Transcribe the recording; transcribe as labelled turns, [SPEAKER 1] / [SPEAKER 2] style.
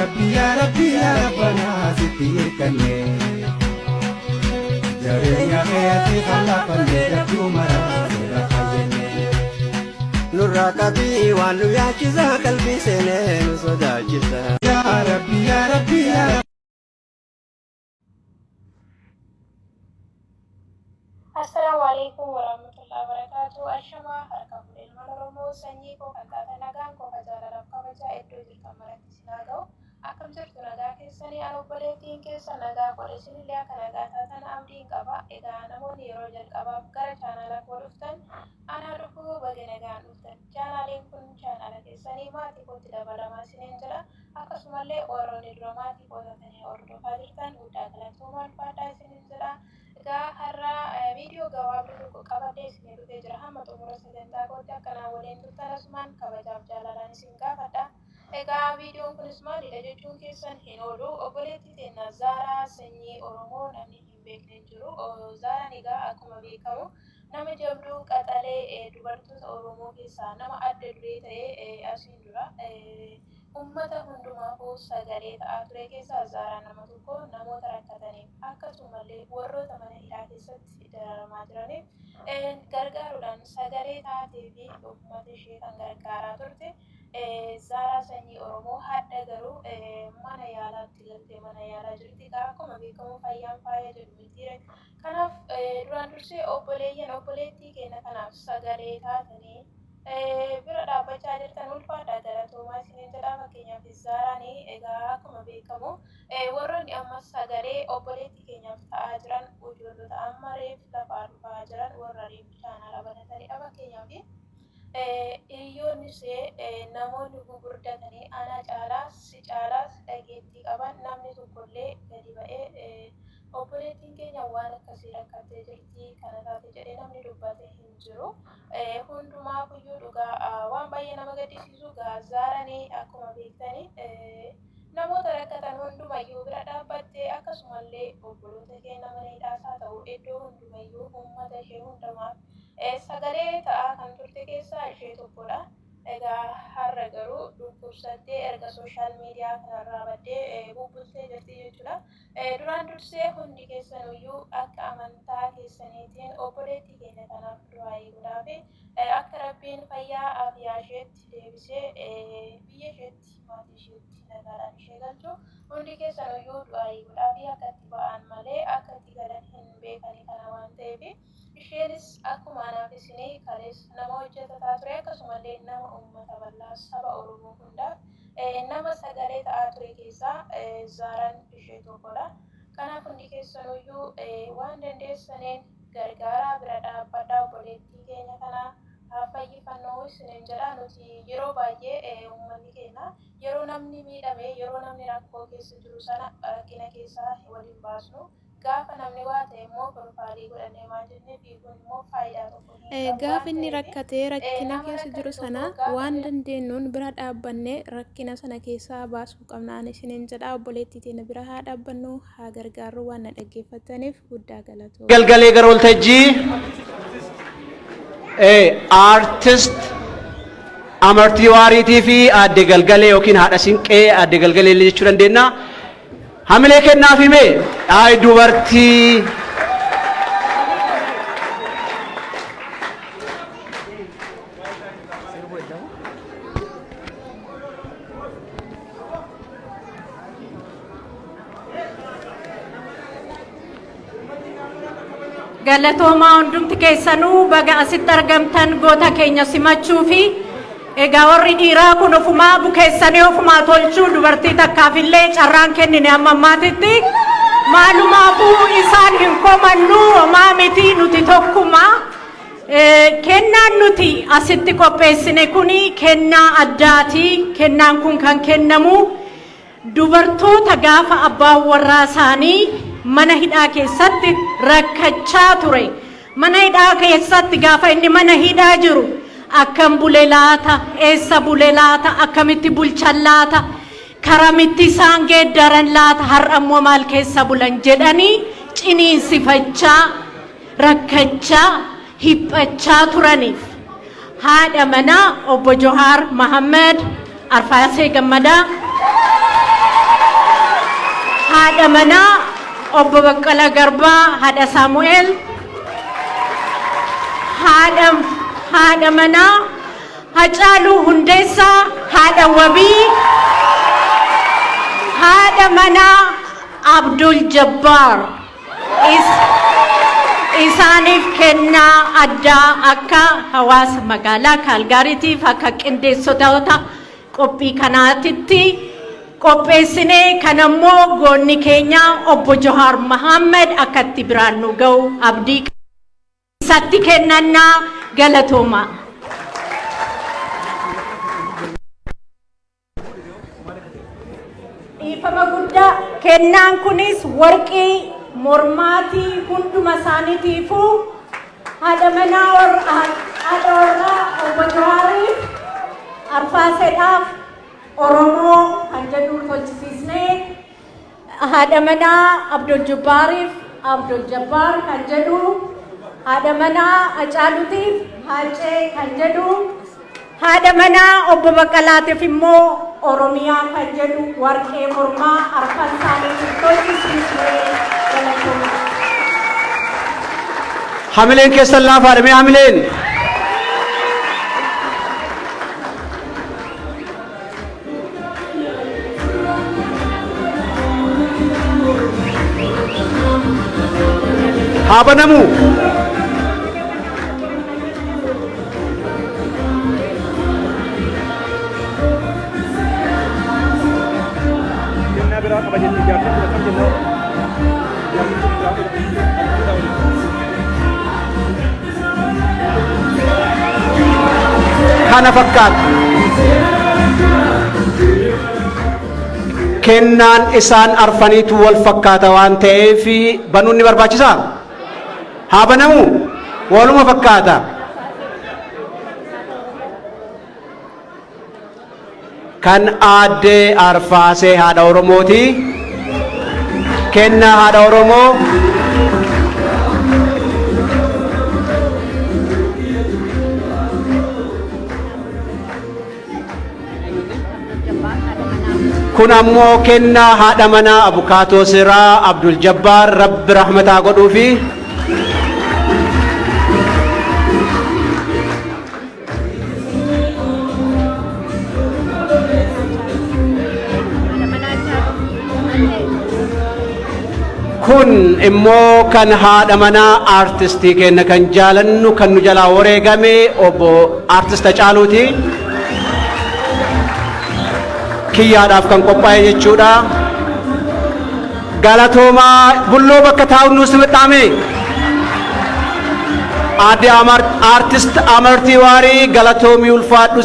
[SPEAKER 1] Rabbi yaa Rabbi yaa Rabbanaa sitti hirkanne. Jabeenya keetti kallafanne jabduu maraa sirra fayyenne.
[SPEAKER 2] Nurraa qabii waan nu yaachisa qalbii seenee nu sodaachisa.
[SPEAKER 1] Yaa Rabbi yaa Rabbi yaa
[SPEAKER 3] Assalaamu alaikum warahmatullahi wabarakatuh. Ashamaa harka fuudhe ilmaan Oromoo sanyii koo kan taatan nagaan koo kan jaalalaaf kabajaa iddoo jirtan maratti isin haa ga'u. Akkam jirtu nagaa keessanii an obboleettiin keessa nagaa godhe isinillee akka nagaa taatan abdiin qaba. Egaa namoonni yeroo jalqabaaf gara chaanaala koo dhuftan anaa dhufuu baga nagaan dhuftan. Chaanaaliin kun chaanaala keessanii maatii kootti dabalamaa isiniin jedha. Akkasumallee warroonni dura maatii koo taatanii hordofaa jirtan guddaa galatoomaa ulfaadhaa isiniin jedha. Egaa har'a viidiyoo gabaabduu tokko qabadhee isinii dhufee jira. Hamma xumura sagantaa kootti akka naa waliin turtan asumaan kabajaaf jaalalaan isin gaafadha. Egaa viidiyoon kunis maalidha jechuun keessan hin oolu. Obboleettii teenna Zaaraa sanyii Oromoo namni hin beekne hin jiru. Zaaraan egaa akkuma beekamu nama jabduu qaxalee dubartoota Oromoo keessaa nama adda duree ta'e asiin dura Ummata hundumaafuu sagalee ta'aa ture keessaa Zaaraan nama tokko. Namoota rakkataniif akkasumallee warroota mana hidhaa keessatti dararamaa jiraniif gargaaruudhaan sagalee taatee fi ummata ishee kan gargaaraa turte Zaaraa sanyii Oromoo hadha garuu mana yaalaatti galtee mana yaalaa jirti. Egaa akkuma beekamu fayyaan faaya jedhu mitiire. Kanaaf duraan dursee obboleeyyan obboleettii keenya kanaaf sagalee taatanii bira dhaabbachaa jirtan ulfaadhaa galatoomaa isiniin jedha. Fakkeenyaaf Zaaraan egaa akkuma beekamu warroonni amma sagalee obboleettii keenyaaf ta'aa jiran ijoollota amma reef lafaa dhufaa jiran warra reef chaanaala banatanidha. Fakkeenyaaf hiriyoonni ishee namoonni gugurdatanii ana caalaa si caalaas dhageettii qaban namni tokkollee gadi ba'ee obboleettiin keenya waan akkasii rakkattee jirti kana taate jedhee namni dubbate hin jiru. Hundumaafuyyuu dhugaa waan baay'ee nama gaddisiisu Zaaranii akkuma beektani namoota rakkatan hundumayyuu bira dhaabbattee akkasumallee obboloota keenya mana hidhaas haa ta'u iddoo hundumayyuu uummata ishee hundumaaf sagalee ta'aa kan turte keessaa ishee tokkodha. Egaa har'a garuu dhukkubsattee erga sooshaal miidiyaa kanarraa baddee bubbultee jirti jechuudha. Duraan dursee hundi keessanuyyuu akka amantaa keessaniitiin obboleettii keenya kanaaf du'aa'ii godhaafi akka Rabbiin fayyaa aafiyaa isheetti deebisee biyya isheetti maatii isheetti nagaadhaan ishee galchu hundi keessanuyyuu du'aa'ii godhaafi akka itti ba'an malee akka itti galan hin beekani kana waan ta'eef isheenis akkuma anaaf isinii kaleessa nama hojjetataa ture akkasumallee nama uummata bal'aa saba Oromoo hundaaf nama sagalee ta'aa ture keessaa Zaaraan ishee tokkodha. Kanaaf hundi keessanuyyuu waan dandeessaniin gargaaraa bira dhaabbadhaa obboleettii keenya kana haa fayyifannu isiniin jedha. Nuti yeroo baay'ee uummanni keenya yeroo namni miidhame yeroo namni rakkoo keessa jiru sana rakkina keessaa waliin baasnu. Gaafa namni waa ta'e immoo pirofaalii godhannee maal jennee fiiguun immoo faayidaa tokko hin qabu
[SPEAKER 4] Gaafa
[SPEAKER 3] waan
[SPEAKER 4] inni
[SPEAKER 3] ta'eef
[SPEAKER 4] rakkatee rakkina
[SPEAKER 3] nama
[SPEAKER 4] keessa
[SPEAKER 3] rakkate
[SPEAKER 4] jiru
[SPEAKER 3] tokko
[SPEAKER 4] sana
[SPEAKER 3] gaafa
[SPEAKER 4] waan dandeenyuun bira dhaabbannee rakkina sana keessaa baasuu qabna. Ani isiniin jedha obboleettii teenya bira haa dhaabbannu haa gargaarru waan na dhaggeeffattaniif guddaa galatoomaa.
[SPEAKER 5] Galgalee gara waltajjii aartist Amartii Waariitii fi aadde Galgalee yookiin haadha Sinqee aadde Galgalee illee jechuu dandeenya. Hamilee kennaaf himee ay dubartii.
[SPEAKER 6] Galatoomaa hundumti keessanuu baga asitti argamtan goota keenya simachuu fi egaa warri dhiiraa kun ofumaa bukeessanii ofumaa tolchuu dubartii takkaafillee carraan kennine amma ammaatitti maalumaafuu isaan hin komannu homaa miti nuti tokkuma. Kennaan nuti asitti qopheessine kuni kennaa addaati. Kennaan kun kan kennamu Dubartoota gaafa abbaan warraa isaanii mana hidhaa keessatti rakkachaa ture. Mana hidhaa keessatti gaafa inni mana hidhaa jiru akkam bule laata, eessa bule laata, akkamitti bulchan laata, karamitti isaan geeddaran laata, har'a immoo maal keessa bulan jedhanii ciniinsifachaa, rakkachaa, hiphachaa turaniif haadha manaa obbo Johaar Mahammad Arfaasee Gammadaa. Haadha manaa Obbo Baqqalaa Garbaa, haadha Saamu'eel, haadha manaa Hacaaluu Hundeessaa, haadha Wabii, haadha manaa Abdul Jabbaar isaaniif kennaa addaa akka hawaasa magaalaa Kaalgaariitiif akka qindeessitoota qophii kanaatitti qopheessinee, kanammoo goonni keenya Obbo Johaar Mahammad akka itti biraan nu ga'u abdii isatti kennannaa. Galatooma. Dhiifama guddaa, kennaan kunis warqii mormaatii hunduma isaaniitiifuu, haadha manaa, haadha warraa Obbo Jawaariif, Arfaaseedhaaf Oromoo kan jedhu tolchisiisnee, haadha manaa Abdul Jabbaariif Abdul Jabbaar kan jedhu, haadha manaa Hacaaluutiif Haacee kan jedhu, haadha manaa Obbo Baqqalaatiif immoo Oromiyaa kan jedhu warqee mormaa arfan isaaniitiif tolchisiisnee. Galatooma.
[SPEAKER 5] Hamileen keessan laafaadha, mee hamileen. Haa banamu.
[SPEAKER 7] Kennaa biraa qaba jennee jaartiin kun akkam jennaa? Jaartiin kun biraa qaba.
[SPEAKER 5] Kana fakkaata. Kennaan isaan arfaniitu wal fakkaata waan ta'eef banuun ni barbaachisaa? Haa banamu. Waluma fakkaata. Kan Aadde Arfaasee haadha Oromooti. Kennaa haadha Oromoo. Kun ammoo kennaa haadha manaa abukaatoo seeraa Abdul Jabbaar, Rabbi rahmataa godhuufi. Kun immoo kan haadha manaa aartistii keenya kan jaalannu, kan nu jalaa wareegame, Obbo Aartist Hacaaluuti. Kiyyaadhaaf kan qophaa'e jechuudha. Galatoomaa. Bulloo bakka taa'u nuus simidhaame. Aadde Aartist Amartii Waarii, galatoomii, ulfaadhu.